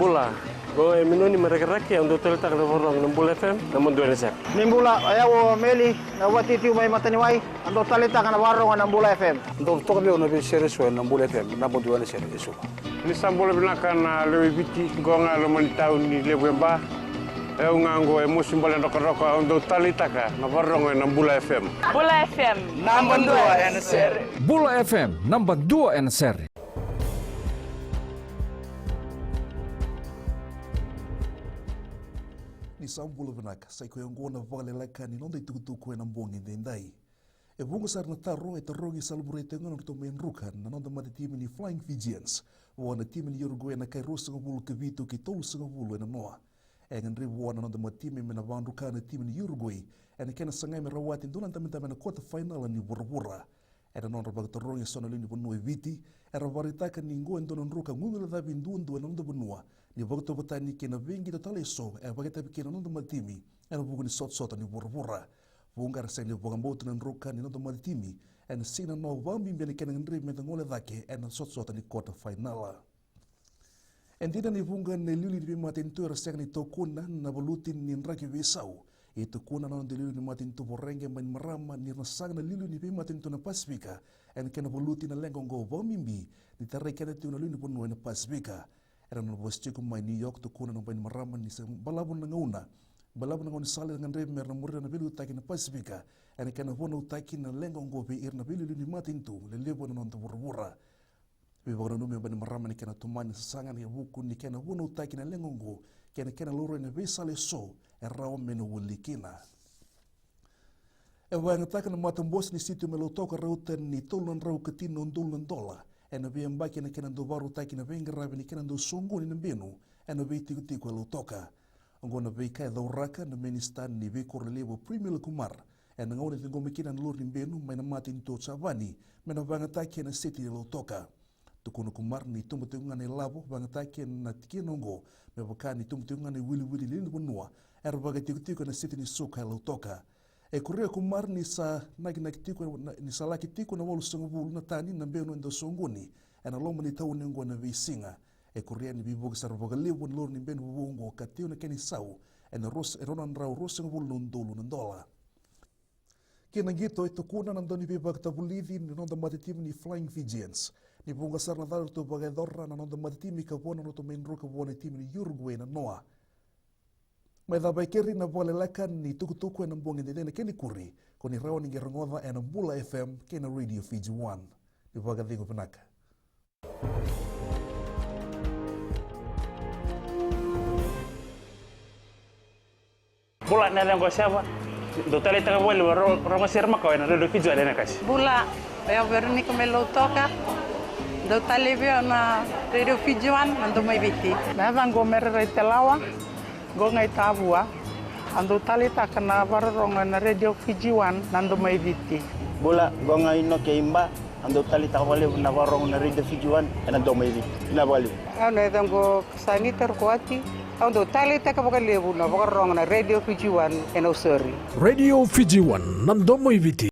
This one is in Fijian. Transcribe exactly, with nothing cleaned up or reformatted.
Bula, qo e Minoni mai Rakiraki, au dau taleitaka na vakarorogo na Bula F M, naba dua ena sere. Ni bula, o yau o Meli, na vatiutiu mai Mataniwai, au dau taleitaka na vakarorogo na Bula F M. Dau toka vei au na veisere eso ena Bula F M, naba dua ena sere eso. Ni sa bula vinaka na lewe i Viti, qo ga e loma ni tauni levu e Ba. E au ga qo e Mosi Bale Drokadroka, au dau taleitaka na vakarorogo ena Bula F M. Bula F M, naba dua ena sere. Bula F M, naba dua ena sere. Ni sa bula vinaka, sa i koya oqo na vakaleleka ni noda itukutuku ena bogi edaidai. E vuqa sara na taro e tarogi, sa lavurai tiko ga na nodratou mai druka na noda matatimi ni Flying Fijians vua na timi ni Uruguay ena kai ruasagavulu ka vitu kei tolusagavulu ena noa. E gadrevi vua na noda matatimi me na vakadruka na timi ni Uruguay ena kena sagai me rawati e dua na dabedabe ena kota fainala ni vuravura. Ena nodra vakatarogi e so na lewe ni vanua e Viti, era vakaraitaka ni qo e dua na druka gugulecavi duadua ena noda vanua, ni vakatauvatani kei na veiqito tale eso e vakaitavi kina na noda matatimi ena vuku ni sotasota ni vuravura. Vuqa era sega ni vakabauta na druka ni noda matatimi ena siga na noa, vakabibi ena kena gadrevi me da gole cake ena sotasota ni kota fainala. E dina ni vuqa na iliuliu ni veimatanitu era sega ni tukuna na valuti ni draki veisau. E tukuna na noda iliuliu ni matanitu Voreqe Bainimarama ni ra na saga na iliuliu ni veimatanitu na Pasifika ena kena valuti na leqa oqo, vakabibi ni tarai keda tiko na lewe ni vanua ena Pasifika. Ena nona vosa tiko mai New York, tukuna na Bainimarama ni sa balavu na gauna, balavu na gaunisala era gadrevi me ra na muria na veiliutaki na Pasifika ena kena vunautaki na leqa oqo vei ira na veiliuliu ni matanitu lelevu ena noda vuravura. Veivakananumi o Bainimarama ni kena tomani na sasaga ena vuku ni kena vunautaki na leqa oqo kei na kena laurai na veisala eso e rawa me na wali kina. E vakayagataka na matabose ni sitio mai Lautoka rauta ni tolu na drau ka tini na udolu na dola ena veiyabaki ena kena dau vakarautaki na veiqaravi ni kena dau soqoni na benu ena veitikotiko e Lautoka. Oqo na veika e cauraka na minisita ni veikoro lelevu, Premila Kumar, ena gauna e ciqomi kina na lori ni benu mai na matanitu o Javani me na vakayagataki ena siti ni Lautoka. Tukuna o Kumar ni tubu tiko ga na ilavo vakayagataki ena tikina oqo, me vaka ni tubu tiko ga na iwiliwili ni lewe ni vanua era vakatikotiko ena siti ni suka e Lautoka. E kuria o Kumar ni sa nakinaki tiko na, ni sa laki tiko na walusagavulu na tani na benu e dau soqoni ena loma ni tauni oqo ena veisiga. E kuria ni veivuke sara vakalevu na lori ni benu vovou oqo ka tiko na kena isau ena rua, e rua na drau ruasagavulu na udolu na dola. Kei na qito, e tukuna na dauniveivakatavulici ni noda matatimi ni Flying Fijians ni vuqa sara na cala eratou vakayacora na noda matatimi ka vo na nodratou mai druka vua na timi ni Uruguay ena noa. Mai cava e keri na vakaleleka ni tukutuku ena bogi edaidai ena kena ikuri, ko ni rawa ni qai rogoca ena Bula F M kei na Radio Fiji One. Ni vakacegu vinaka. Bula, na yacaqu o Seva. Dau taleitaka vakalevu na ro-, rogo sere makawa ena Radio Fiji One ena kasi. Bula, o yau Veronica mai Lautoka. Dau taleitaka na Radio Fiji One, na Domo i Viti. Na yacaqu o Mere Raitelawa. Qo ga i Tavua, au dau taleitaka na vakarorogo ena Radio Fiji One, na Domo i Viti. Bula, qo ga i Noke i Ba, au dau taleitaka vakalevu na vakarorogo na Radio Fiji One ena Domo i Viti. Vinaka vakalevu. Au na yacaqu o Sanita Rukuwati, au dau taleitaka vakalevu na vakarorogo na Radio Fiji One ena Usori. Radio Fiji One, na Domo i Viti.